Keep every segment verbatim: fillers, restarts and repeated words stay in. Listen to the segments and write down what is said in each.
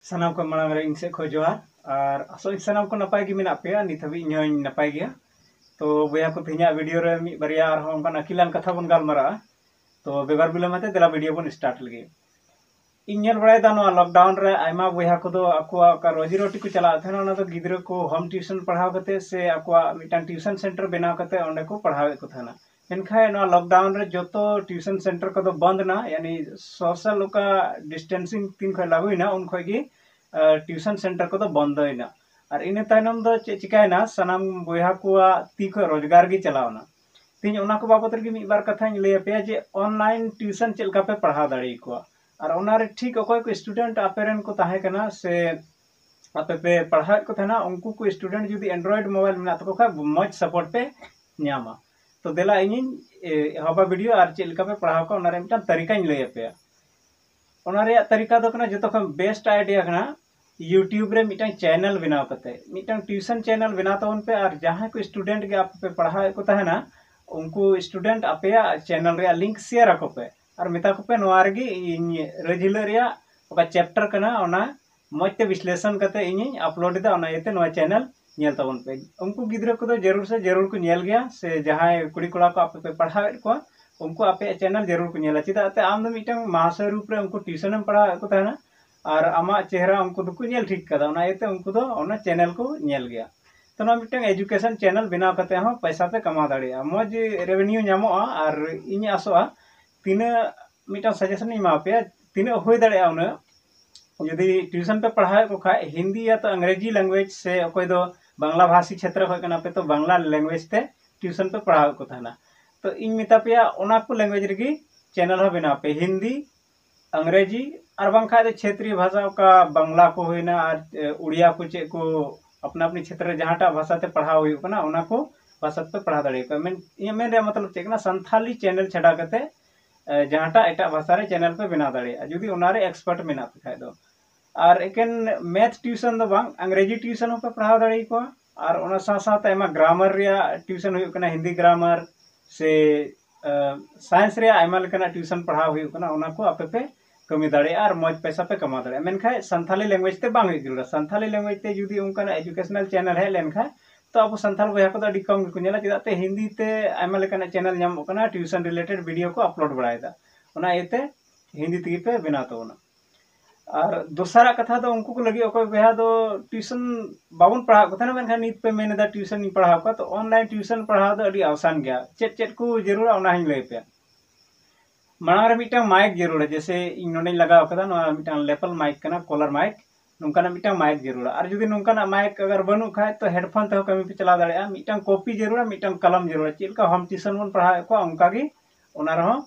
ᱥᱟᱱᱟᱢ ᱠᱚ ᱢᱟᱲᱟᱝ ᱨᱮ ᱤᱧ ᱥᱮᱫ ᱠᱷᱚᱱ ᱡᱚᱦᱟᱨ, ᱟᱨ ᱟᱥᱚᱜ ᱟᱹᱧ ᱥᱟᱱᱟᱢ ᱠᱚ ᱱᱟᱯᱟᱭ ᱜᱮ ᱢᱮᱱᱟᱜ ᱯᱮᱭᱟ᱾ ᱱᱤᱛ ᱦᱟᱹᱵᱤᱡ ᱤᱧ ᱦᱚᱸᱧ ᱱᱟᱯᱟᱭ ᱜᱮᱭᱟ᱾ ᱛᱚ ᱵᱚᱭᱦᱟ ᱠᱚ, ᱛᱮᱦᱮᱧᱟᱜ ᱵᱷᱤᱰᱤᱭᱳ ᱨᱮ ᱢᱤᱫ ᱵᱟᱨᱭᱟ ᱟᱨᱦᱚᱸ ᱚᱱᱠᱟᱱ ᱟᱹᱠᱤᱞᱟᱱ ᱠᱟᱛᱷᱟ ᱵᱚᱱ ᱜᱟᱞᱢᱟᱨᱟᱜᱼᱟ᱾ ᱛᱚ ᱵᱮᱜᱚᱨ ᱵᱤᱞᱚᱢ ᱟᱛᱮ ᱫᱮᱞᱟ ᱵᱷᱤᱰᱤᱭᱳ ᱵᱚᱱ ᱥᱴᱟᱨᱴ ᱞᱮᱜᱮ᱾ ᱤᱧ ᱧᱮᱞ ᱵᱟᱲᱟᱭᱮᱫᱟ ᱱᱚᱣᱟ ᱞᱚᱠᱰᱟᱣᱩᱱ ᱨᱮ ᱟᱭᱢᱟ ᱵᱚᱭᱦᱟ ᱠᱚᱫᱚ ᱟᱠᱚᱣᱟᱜ ᱚᱠᱟ ᱨᱳᱡᱤ ᱨᱳᱴᱤ ᱠᱚ ᱪᱟᱞᱟᱣᱮᱫ ᱛᱟᱦᱮᱱᱟ, ᱚᱱᱟ ᱫᱚ ᱜᱤᱫᱽᱨᱟᱹ ᱠᱚ ᱦᱳᱢ ᱴᱤᱭᱩᱥᱚᱱ ᱯᱟᱲᱦᱟᱣ ᱠᱟᱛᱮ ᱥᱮ ᱟᱠᱚᱣᱟᱜ ᱢᱤᱫᱴᱟᱝ ᱴᱤᱭᱩᱥᱚᱱ ᱥᱮᱱᱴᱟᱨ ᱵᱮᱱᱟᱣ ᱠᱟᱛᱮ ᱚᱸᱰᱮ ᱠᱚ ᱯᱟᱲᱦᱟᱣᱮᱫ ᱠᱚ ᱛᱟᱦᱮᱱᱟ᱾ ᱢᱮᱱᱠᱷᱟᱱ ᱱᱚᱣᱟ ᱞᱚᱠᱰᱟᱣᱩᱱ ᱨᱮ ᱡᱚᱛᱚ ᱴᱤᱭᱩᱥᱚᱱ ᱥᱮᱱᱴᱟᱨ ᱠᱚᱫᱚ ᱵᱚᱱᱫ ᱮᱱᱟ, ᱭᱟᱱᱤ ᱥᱳᱥᱟᱞ ᱚᱠᱟ ᱰᱤᱥᱴᱮᱱᱥᱤᱝ ᱛᱤᱱ ᱠᱷᱚᱱ ᱞᱟᱹᱜᱩᱭᱮᱱᱟ ᱩᱱ ᱠᱷᱚᱱ ᱜᱮ ᱴᱤᱭᱩᱥᱚᱱ ᱥᱮᱱᱴᱟᱨ ᱠᱚᱫᱚ ᱵᱚᱱᱫᱚᱭᱮᱱᱟ᱾ ᱟᱨ ᱤᱱᱟᱹ ᱛᱟᱭᱱᱚᱢ ᱫᱚ ᱪᱮᱫ ᱪᱤᱠᱟᱭᱮᱱᱟ, ᱥᱟᱱᱟᱢ ᱵᱚᱭᱦᱟ ᱠᱚᱣᱟᱜ ᱛᱤ ᱠᱷᱚᱱ ᱨᱳᱡᱽᱜᱟᱨ ᱜᱮ ᱪᱟᱞᱟᱣᱮᱱᱟ᱾ ᱛᱮᱦᱮᱧ ᱚᱱᱟ ᱠᱚ ᱵᱟᱵᱚᱫ ᱨᱮᱜᱮ ᱢᱤᱫ ᱵᱟᱨ ᱠᱟᱛᱷᱟᱧ ᱞᱟᱹᱭ ᱟᱯᱮᱭᱟ ᱡᱮ ᱚᱱᱞᱟᱭᱤᱱ ᱴᱤᱭᱩᱥᱚᱱ ᱪᱮᱫ ᱞᱮᱠᱟ ᱯᱮ ᱯᱟᱲᱦᱟᱣ ᱫᱟᱲᱮᱭᱟᱠᱚᱣᱟ᱾ ᱟᱨ ᱚᱱᱟᱨᱮ ᱴᱷᱤᱠ ᱚᱠᱚᱭ ᱠᱚ ᱥᱴᱩᱰᱮᱱᱴ ᱟᱯᱮ ᱨᱮᱱ ᱠᱚ ᱛᱟᱦᱮᱸ ᱠᱟᱱᱟ ᱥᱮ ᱟᱯᱮ ᱯᱮ ᱯᱟᱲᱦᱟᱣᱮᱫ ᱠᱚ ᱛᱟᱦᱮᱱᱟ, ᱩᱱᱠᱩ ᱠᱚ ᱥᱴᱩᱰᱮᱱᱴ ᱡᱩᱫᱤ ᱮᱱᱰᱨᱚᱭᱮᱰ ᱢᱳᱵᱟᱭᱤᱞ ᱢᱮᱱᱟᱜ ᱛᱟᱠᱚ ᱠᱷᱟᱱ ᱢᱚᱡᱽ ᱥᱟᱯᱳᱨᱴ ᱯᱮ ᱧᱟᱢᱟ᱾ ᱛᱚ ᱫᱮᱞᱟ ᱤᱧᱤᱧ ᱮ, ᱮᱦᱚᱵᱟ ᱵᱷᱤᱰᱤᱭᱳ ᱟᱨ ᱪᱮᱫ ᱞᱮᱠᱟ ᱯᱮ ᱯᱟᱲᱦᱟᱣ ᱠᱚᱣᱟ ᱚᱱᱟ ᱨᱮᱭᱟᱜ ᱢᱤᱫᱴᱟᱝ ᱛᱟᱹᱨᱤᱠᱟᱧ ᱞᱟᱹᱭ ᱟᱯᱮᱭᱟ᱾ ᱚᱱᱟ ᱨᱮᱭᱟᱜ ᱛᱟᱹᱨᱤᱠᱟ ᱫᱚ ᱠᱟᱱᱟ, ᱡᱚᱛᱚ ᱠᱷᱚᱱ ᱵᱮᱥᱴ ᱟᱭᱰᱤᱭᱟ ᱠᱟᱱᱟ YouTube ᱨᱮ ᱢᱤᱫᱴᱟᱝ ᱪᱮᱱᱮᱞ ᱵᱮᱱᱟᱣ ᱠᱟᱛᱮ, ᱢᱤᱫᱴᱟᱝ ᱴᱤᱭᱩᱥᱚᱱ ᱪᱮᱱᱮᱞ ᱵᱮᱱᱟᱣ ᱛᱟᱵᱚᱱ ᱯᱮ᱾ ᱟᱨ ᱡᱟᱦᱟᱸᱭ ᱠᱚ ᱥᱴᱩᱰᱮᱱᱴ ᱜᱮ ᱟᱯᱮ ᱯᱮ ᱯᱟᱲᱦᱟᱣᱮᱫ ᱠᱚ ᱛᱟᱦᱮᱱᱟ, ᱩᱱᱠᱩ ᱥᱴᱩᱰᱮᱱᱴ ᱟᱯᱮᱭᱟᱜ ᱪᱮᱱᱮᱞ ᱨᱮᱭᱟᱜ ᱞᱤᱝᱠ ᱥᱮᱭᱟᱨ ᱟᱠᱚ ᱯᱮ ᱟᱨ ᱢᱮᱛᱟ ᱠᱚᱯᱮ, ᱱᱚᱣᱟ ᱨᱮᱜᱮ ᱤᱧ ᱨᱳᱡᱽ ᱦᱤᱞᱳᱜ ᱨᱮᱭᱟᱜ ᱚᱠᱟ ᱪᱮᱯᱴᱟᱨ ᱠᱟᱱᱟ ᱚᱱᱟ ᱢᱚᱡᱽ ᱛᱮ ᱵᱤᱥᱞᱮᱥᱚᱱ ᱠᱟᱛᱮ ᱤᱧᱤᱧ ᱟᱯᱞᱳᱰ ᱮᱫᱟ, ᱚᱱᱟ ᱤᱭᱟᱹᱛᱮ ᱱᱚᱣᱟ ᱪᱮᱱᱮᱞ ᱧᱮᱞ ᱛᱟᱵᱚᱱ ᱯᱮ᱾ ᱩᱱᱠᱩ ᱜᱤᱫᱽᱨᱟᱹ ᱠᱚᱫᱚ ᱡᱟᱹᱨᱩᱲ ᱥᱮ ᱡᱟᱹᱨᱩᱲ ᱠᱚ ᱧᱮᱞ ᱜᱮᱭᱟ, ᱥᱮ ᱡᱟᱦᱟᱸᱭ ᱠᱩᱲᱤ ᱠᱚᱲᱟ ᱠᱚ ᱟᱯᱮ ᱯᱮ ᱯᱟᱲᱦᱟᱣᱮᱫ ᱠᱚᱣᱟ, ᱩᱱᱠᱩ ᱟᱯᱮᱭᱟᱜ ᱪᱮᱱᱮᱞ ᱡᱟᱹᱨᱩᱲ ᱠᱚ ᱧᱮᱞᱟ᱾ ᱪᱮᱫᱟᱜ ᱥᱮ ᱟᱢ ᱫᱚ ᱢᱤᱫᱴᱟᱝ ᱢᱟᱦᱟᱥᱚᱭ ᱨᱩᱯ ᱨᱮ ᱩᱱᱠᱩ ᱴᱤᱭᱩᱥᱚᱱ ᱮᱢ ᱯᱟᱲᱦᱟᱣᱮᱫ ᱠᱚ ᱛᱟᱦᱮᱱᱟ, ᱟᱨ ᱟᱢᱟᱜ ᱪᱮᱦᱨᱟ ᱩᱱᱠᱩ ᱫᱚᱠᱚ ᱧᱮᱞ ᱴᱷᱤᱠ ᱠᱟᱫᱟ, ᱚᱱᱟ ᱤᱭᱟᱹᱛᱮ ᱩᱱᱠᱩ ᱫᱚ ᱚᱱᱟ ᱪᱮᱱᱮᱞ ᱠᱚ ᱧᱮᱞ ᱜᱮᱭᱟ᱾ ᱛᱚ ᱱᱚᱣᱟ ᱢᱤᱫᱴᱟᱝ ᱮᱡᱩᱠᱮᱥᱚᱱ ᱪᱮᱱᱮᱞ ᱵᱮᱱᱟᱣ ᱠᱟᱛᱮ ᱦᱚᱸ ᱯᱚᱭᱥᱟ ᱯᱮ ᱠᱟᱢᱟᱣ ᱫᱟᱲᱮᱭᱟᱜᱼᱟ, ᱢᱚᱡᱽ ᱨᱮᱵᱷᱮᱱᱤᱭᱩ ᱧᱟᱢᱚᱜᱼᱟ᱾ ᱟᱨ ᱤᱧ ᱟᱥᱚᱜᱼᱟ ᱛᱤᱱᱟᱹᱜ ᱢᱤᱫᱴᱟᱝ ᱥᱟᱡᱮᱥᱚᱱ ᱤᱧ ᱮᱢᱟ ᱯᱮᱭᱟ, ᱛᱤᱱᱟᱹᱜ ᱦᱩᱭ ᱫᱟᱲᱮᱭᱟᱜᱼᱟ ᱩᱱᱟᱹᱜ᱾ ᱡᱩᱫᱤ ᱴᱤᱭᱩᱥᱚᱱ ᱯᱮ ᱯᱟᱲᱦᱟᱣᱮᱫ ᱠᱚ ᱠᱷᱟᱡ, ᱦᱤᱱᱫᱤ ᱭᱟ ᱛᱚ ᱟᱝᱨᱮᱡᱤ ᱞᱮᱝᱜᱩᱭᱮᱡᱽ, ᱥᱮ ᱚᱠᱚᱭ ᱫᱚ ᱵᱟᱝᱞᱟ ᱵᱷᱟᱥᱤ ᱪᱷᱮᱛᱨᱚ ᱠᱷᱚᱡ ᱠᱟᱱᱟ ᱯᱮ, ᱛᱚ ᱵᱟᱝᱞᱟ ᱞᱮᱝᱜᱩᱭᱮᱡᱽ ᱛᱮ ᱴᱤᱭᱩᱥᱚᱱ ᱯᱮ ᱯᱟᱲᱦᱟᱣᱮᱫ ᱠᱚ ᱛᱟᱦᱮᱱᱟ᱾ ᱛᱚ ᱤᱧ ᱢᱮᱛᱟ ᱯᱮᱭᱟ, ᱚᱱᱟ ᱠᱚ ᱞᱮᱝᱜᱩᱭᱮᱡᱽ ᱨᱮᱜᱮ ᱪᱮᱱᱮᱞ ᱦᱚᱸ ᱵᱮᱱᱟᱣ ᱯᱮ, ᱦᱤᱱᱫᱤ, ᱟᱝᱨᱮᱡᱤ, ᱟᱨ ᱵᱟᱝᱠᱷᱟᱡ ᱫᱚ ᱪᱷᱮᱛᱨᱤᱭᱚ ᱵᱷᱟᱥᱟ, ᱚᱠᱟ ᱵᱟᱝᱞᱟ ᱠᱚ ᱦᱩᱭᱱᱟ ᱟᱨ, ᱮ, ᱩᱲᱤᱭᱟ ᱠᱚ, ᱪᱮᱫ ᱠᱚ, ᱟᱯᱱᱟ ᱟᱯᱱᱤ ᱪᱷᱮᱛᱨᱚ ᱨᱮ ᱡᱟᱦᱟᱸᱴᱟᱜ ᱵᱷᱟᱥᱟ ᱛᱮ ᱯᱟᱲᱦᱟᱣ ᱦᱩᱭᱩᱜ ᱠᱟᱱᱟ, ᱚᱱᱟ ᱠᱚ ᱵᱷᱟᱥᱟ ᱛᱮᱯᱮ ᱯᱟᱲᱦᱟᱣ ᱫᱟᱲᱮᱭᱟᱜ ᱠᱟᱱᱟ᱾ ᱢᱮᱱ, ᱤᱧᱟᱹᱜ ᱢᱮᱱ ᱨᱮᱭᱟᱜ ᱢᱚᱛᱞᱚᱵ ᱪᱮᱫ ᱠᱟᱱᱟ, ᱥᱟᱱᱛᱷᱟᱞᱤ ᱪᱮᱱᱮᱞ ᱪᱷᱟᱰᱟ ᱠᱟᱛᱮ, ᱮ, ᱡᱟᱦᱟᱸᱴᱟᱜ ᱮᱴᱟᱜ ᱵᱷᱟᱥᱟ ᱨᱮ ᱪᱮᱱᱮᱞ ᱯᱮ ᱵᱮᱱᱟᱣ ᱫᱟᱲᱮᱭᱟᱜᱼᱟ, ᱡᱩᱫᱤ ᱚᱱᱟᱨᱮ ᱮᱠᱥᱯᱟᱨᱴ ᱢᱮᱱᱟᱜ ᱯᱮ ᱠᱷᱟᱡ ᱫᱚ᱾ ᱟᱨ ᱮᱠᱮᱱ ᱢᱮᱛᱷ ᱴᱤᱭᱩᱥᱚᱱ ᱫᱚ ᱵᱟᱝ, ᱟᱝᱨᱮᱡᱤ ᱴᱤᱭᱩᱥᱚᱱ ᱦᱚᱸᱯᱮ ᱯᱟᱲᱦᱟᱣ ᱫᱟᱲᱮᱭᱟᱠᱚᱣᱟ᱾ ᱟᱨ ᱚᱱᱟ ᱥᱟᱶ ᱥᱟᱶᱛᱮ ᱟᱭᱢᱟ ᱜᱨᱟᱢᱟᱨ ᱨᱮᱭᱟᱜ ᱴᱤᱭᱩᱥᱚᱱ ᱦᱩᱭᱩᱜ ᱠᱟᱱᱟ, ᱦᱤᱱᱫᱤ ᱜᱨᱟᱢᱟᱨ ᱥᱮ, ᱮ, ᱥᱟᱭᱮᱱᱥ ᱨᱮᱭᱟᱜ ᱟᱭᱢᱟ ᱞᱮᱠᱟᱱᱟᱜ ᱴᱤᱭᱩᱥᱚᱱ ᱯᱟᱲᱦᱟᱣ ᱦᱩᱭᱩᱜ ᱠᱟᱱᱟ, ᱚᱱᱟ ᱠᱚ ᱟᱯᱮ ᱯᱮ ᱠᱟᱹᱢᱤ ᱫᱟᱲᱮᱭᱟᱜᱼᱟ ᱟᱨ ᱢᱚᱡᱽ ᱯᱚᱭᱥᱟ ᱯᱮ ᱠᱟᱢᱟᱣ ᱫᱟᱲᱮᱭᱟᱜᱼᱟ᱾ ᱢᱮᱱᱠᱷᱟᱱ ᱥᱟᱱᱛᱷᱟᱞᱤ language ᱛᱮ ᱵᱟᱝ ᱦᱩᱭᱩᱜ ᱡᱟᱹᱨᱩᱲᱟ᱾ ᱥᱟᱱᱛᱷᱟᱞᱤ language ᱛᱮ ᱡᱩᱫᱤ ᱚᱱᱠᱟᱱᱟᱜ educational channel ᱦᱮᱡ ᱞᱮᱱᱠᱷᱟᱱ, ᱛᱚ ᱟᱵᱚ ᱥᱟᱱᱛᱟᱲ ᱵᱚᱭᱦᱟ ᱠᱚᱫᱚ ᱟᱹᱰᱤ ᱠᱚᱢ ᱜᱮᱠᱚ ᱧᱮᱞᱟ, ᱪᱮᱫᱟᱜ ᱛᱮ ᱦᱤᱱᱫᱤ ᱛᱮ ᱟᱭᱢᱟ ᱞᱮᱠᱟᱱᱟᱜ channel ᱧᱟᱢᱚᱜ ᱠᱟᱱᱟ, tuition related video ᱠᱚ upload ᱵᱟᱲᱟᱭᱮᱫᱟ, ᱚᱱᱟ ᱤᱭᱟᱹᱛᱮ ᱦᱤᱱᱫᱤ ᱛᱮᱜᱮ ᱯᱮ ᱵᱮᱱᱟᱣ ᱛᱟᱵᱚᱱᱟ᱾ ᱟᱨ ᱫᱚᱥᱟᱨᱟᱜ ᱠᱟᱛᱷᱟ ᱫᱚ ᱩᱱᱠᱩ ᱠᱚ ᱞᱟᱹᱜᱤᱫ ᱚᱠᱚᱭ ᱵᱚᱭᱦᱟ ᱫᱚ tuition ᱵᱟᱵᱚᱱ ᱯᱟᱲᱦᱟᱣ ᱠᱚ ᱛᱟᱦᱮᱱᱟ, ᱢᱮᱱᱠᱷᱟᱱ ᱱᱤᱛ ᱯᱮ ᱢᱮᱱ ᱮᱫᱟ tuition ᱤᱧ ᱯᱟᱲᱦᱟᱣ ᱠᱚᱣᱟ, ᱛᱚ online tuition ᱯᱟᱲᱦᱟᱣ ᱫᱚ ᱟᱹᱰᱤ ᱟᱣᱥᱟᱱ ᱜᱮᱭᱟ᱾ ᱪᱮᱫ ᱪᱮᱫ ᱠᱚ ᱡᱟᱹᱨᱩᱲᱟ ᱚᱱᱟ ᱦᱚᱸᱧ ᱞᱟᱹᱭ ᱟᱯᱮᱭᱟ᱾ ᱢᱟᱲᱟᱝ ᱨᱮ ᱢᱤᱫᱴᱟᱝ mic ᱡᱟᱹᱨᱩᱲᱟ, ᱡᱮᱭᱥᱮ ᱤᱧ ᱱᱚᱰᱮᱧ ᱞᱟᱜᱟᱣ ᱠᱟᱫᱟ, ᱱᱚᱣᱟ ᱢᱤᱫᱴᱟᱝ lapel mic ᱠᱟᱱᱟ, collar mic, ᱱᱚᱝᱠᱟᱱᱟᱜ ᱢᱤᱫᱴᱟᱝ mic ᱡᱟᱹᱨᱩᱲᱟ᱾ ᱟᱨ ᱡᱩᱫᱤ ᱱᱚᱝᱠᱟᱱᱟᱜ mic ᱟᱜᱟᱨ ᱵᱟᱹᱱᱩᱜ ᱠᱷᱟᱡ ᱛᱚ headphone ᱛᱮᱦᱚᱸ ᱠᱟᱹᱢᱤ ᱯᱮ ᱪᱟᱞᱟᱣ ᱫᱟᱲᱮᱭᱟᱜᱼᱟ᱾ ᱢᱤᱫᱴᱟᱝ copy ᱡᱟᱹᱨᱩᱲᱟ, ᱢᱤᱫᱴᱟᱝ ᱠᱟᱞᱟᱢ ᱡᱟᱹᱨᱩᱲᱟ᱾ ᱪᱮᱫ ᱞᱮᱠᱟ home tuition ᱵᱚᱱ ᱯᱟᱲᱦᱟᱣᱮᱫ ᱠᱚᱣᱟ ᱚᱱᱠᱟ ᱜᱮ ᱚᱱᱟ ᱨᱮᱦᱚᱸ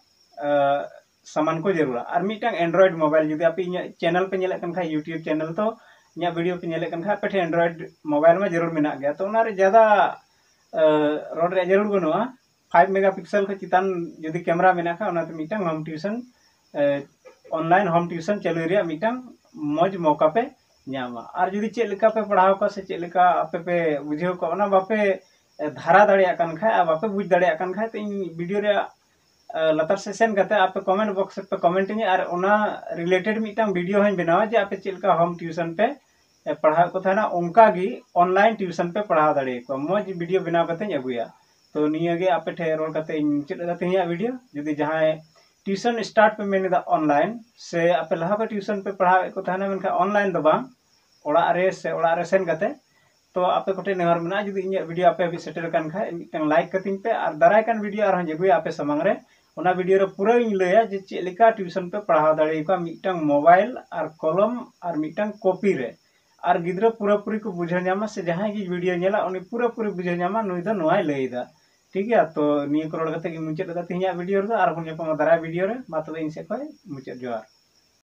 ᱟᱸ, ᱥᱟᱢᱟᱱ ᱠᱚ ᱡᱟᱹᱨᱩᱲᱟ᱾ ᱟᱨ ᱢᱤᱫᱴᱟᱝ Android mobile, ᱡᱩᱫᱤ ᱟᱯᱮ ᱤᱧᱟᱹᱜ channel ᱯᱮ ᱧᱮᱞᱮᱫ ᱠᱟᱱ ᱠᱷᱟᱡ, YouTube channel, ᱛᱚ ᱤᱧᱟᱹᱜ video ᱯᱮ ᱧᱮᱞᱮᱫ ᱠᱟᱱ ᱠᱷᱟᱡ ᱟᱯᱮ ᱴᱷᱮᱱ Android mobile ᱢᱟ ᱡᱟᱹᱨᱩᱲ ᱢᱮᱱᱟᱜ ᱜᱮᱭᱟ, ᱛᱚ ᱚᱱᱟᱨᱮ ᱡᱟᱫᱟ ᱟᱸ, ᱨᱚᱲ ᱨᱮᱭᱟᱜ ᱡᱟᱹᱨᱩᱲ ᱵᱟᱹᱱᱩᱜᱼᱟ᱾ Five megapixel ᱠᱷᱚᱱ ᱪᱮᱛᱟᱱ ᱡᱩᱫᱤ camera ᱢᱮᱱᱟᱜ ᱠᱷᱟᱱ ᱚᱱᱟᱛᱮ ᱢᱤᱫᱴᱟᱝ home tuition, ᱟᱸ, online home tuition ᱪᱟᱹᱞᱩᱭ ᱨᱮᱭᱟᱜ ᱢᱤᱫᱴᱟᱝ ᱢᱚᱡᱽ ᱢᱚᱠᱟ ᱯᱮ ᱧᱟᱢᱟ᱾ ᱟᱨ ᱡᱩᱫᱤ ᱪᱮᱫ ᱞᱮᱠᱟ ᱯᱮ ᱯᱟᱲᱦᱟᱣ ᱠᱚᱣᱟ ᱥᱮ ᱪᱮᱫ ᱞᱮᱠᱟ ᱟᱯᱮ ᱯᱮ ᱵᱩᱡᱷᱟᱹᱣ ᱠᱚᱣᱟ, ᱚᱱᱟ ᱵᱟᱯᱮ ᱫᱷᱟᱨᱟ ᱫᱟᱲᱮᱭᱟᱜ ᱠᱟᱱ ᱠᱷᱟᱡ ᱟᱨ ᱵᱟᱯᱮ ᱵᱩᱡᱽ ᱫᱟᱲᱮᱭᱟᱜ ᱠᱟᱱ ᱠᱷᱟᱡ, ᱛᱚ ᱤᱧ video ᱨᱮᱭᱟᱜ, ᱟᱸ, ᱞᱟᱛᱟᱨ ᱥᱮᱫ ᱥᱮᱱ ᱠᱟᱛᱮ ᱟᱯᱮ comment box ᱨᱮᱯᱮ comment ᱤᱧᱟ ᱟᱨ ᱚᱱᱟ related ᱢᱤᱫᱴᱟᱝ video ᱦᱚᱸᱧ ᱵᱮᱱᱟᱣᱟ ᱡᱮ ᱟᱯᱮ ᱪᱮᱫ ᱞᱮᱠᱟ home tuition ᱯᱮ, ᱮ, ᱯᱟᱲᱦᱟᱣᱮᱫ ᱠᱚ ᱛᱟᱦᱮᱱᱟ, ᱚᱱᱠᱟ ᱜᱮ online tuition ᱯᱮ ᱯᱟᱲᱦᱟᱣ ᱫᱟᱲᱮᱭᱟᱠᱚᱣᱟ᱾ ᱢᱚᱡᱽ video ᱵᱮᱱᱟᱣ ᱠᱟᱛᱮᱧ ᱟᱹᱜᱩᱭᱟ᱾ ᱛᱚ ᱱᱤᱭᱟᱹ ᱜᱮ ᱟᱯᱮ ᱴᱷᱮᱱ ᱨᱚᱲ ᱠᱟᱛᱮ ᱤᱧ ᱢᱩᱪᱟᱹᱫ ᱮᱫᱟ ᱛᱮᱦᱮᱧᱟᱜ video᱾ ᱡᱩᱫᱤ ᱡᱟᱦᱟᱸᱭ tuition start ᱯᱮ ᱢᱮᱱ ᱮᱫᱟ online, ᱥᱮ ᱟᱯᱮ ᱞᱟᱦᱟ ᱠᱷᱚᱱ tuition ᱯᱮ ᱯᱟᱲᱦᱟᱣᱮᱫ ᱠᱚ ᱛᱟᱦᱮᱱᱟ ᱢᱮᱱᱠᱷᱟᱱ online ᱫᱚ ᱵᱟᱝ, ᱚᱲᱟᱜ ᱨᱮ ᱥᱮ ᱚᱲᱟᱜ ᱨᱮ ᱥᱮᱱ ᱠᱟᱛᱮ, ᱛᱚ ᱟᱯᱮ ᱠᱚᱴᱷᱮᱱ ᱱᱮᱦᱚᱨ ᱢᱮᱱᱟᱜᱼᱟ, ᱡᱩᱫᱤ ᱤᱧᱟᱹᱜ video ᱟᱯᱮ ᱦᱟᱹᱵᱤᱡ ᱥᱮᱴᱮᱨ ᱟᱠᱟᱱ ᱠᱷᱟᱡ ᱢᱤᱫᱴᱟᱝ like ᱠᱟᱹᱛᱤᱧ ᱯᱮ, ᱟᱨ ᱫᱟᱨᱟᱭ ᱠᱟᱱ video ᱟᱨᱦᱚᱸᱧ ᱟᱹᱜᱩᱭᱟ ᱟᱯᱮ ᱥᱟᱢᱟᱝ ᱨᱮ᱾ ᱚᱱᱟ video ᱨᱮ ᱯᱩᱨᱟᱹᱧ ᱞᱟᱹᱭᱟ ᱡᱮ ᱪᱮᱫ ᱞᱮᱠᱟ tuition ᱯᱮ ᱯᱟᱲᱦᱟᱣ ᱫᱟᱲᱮᱭᱟᱠᱚᱣᱟ ᱢᱤᱫᱴᱟᱝ mobile ᱟᱨ ᱠᱚᱞᱚᱢ ᱟᱨ ᱢᱤᱫᱴᱟᱝ copy ᱨᱮ᱾ ᱟᱨ ᱜᱤᱫᱽᱨᱟᱹ ᱯᱩᱨᱟᱹᱯᱩᱨᱤ ᱠᱚ ᱵᱩᱡᱷᱟᱹᱣ ᱧᱟᱢᱟ, ᱥᱮ ᱡᱟᱦᱟᱸᱭ ᱜᱮ video ᱧᱮᱞᱟ ᱩᱱᱤ ᱯᱩᱨᱟᱹᱯᱩᱨᱤ ᱵᱩᱡᱷᱟᱹᱣ ᱧᱟᱢᱟ ᱱᱩᱭ ᱫᱚ ᱱᱚᱣᱟᱭ ᱞᱟᱹᱭ ᱮᱫᱟ᱾ ᱴᱷᱤᱠ ᱜᱮᱭᱟ, ᱛᱚ ᱱᱤᱭᱟᱹ ᱠᱚ ᱨᱚᱲ ᱠᱟᱛᱮ ᱜᱮ ᱢᱩᱪᱟᱹᱫ ᱮᱫᱟ ᱛᱮᱦᱮᱧᱟᱜ video ᱨᱮᱫᱚ᱾ ᱟᱨᱦᱚᱸ ᱧᱟᱯᱟᱢᱟ ᱫᱟᱨᱟᱭ video ᱨᱮ᱾ ᱢᱟ ᱛᱚᱵᱮ ᱤᱧ ᱥᱮᱫ ᱠᱷᱚᱱ ᱢᱩᱪᱟᱹᱫ ᱡᱚᱦᱟᱨ᱾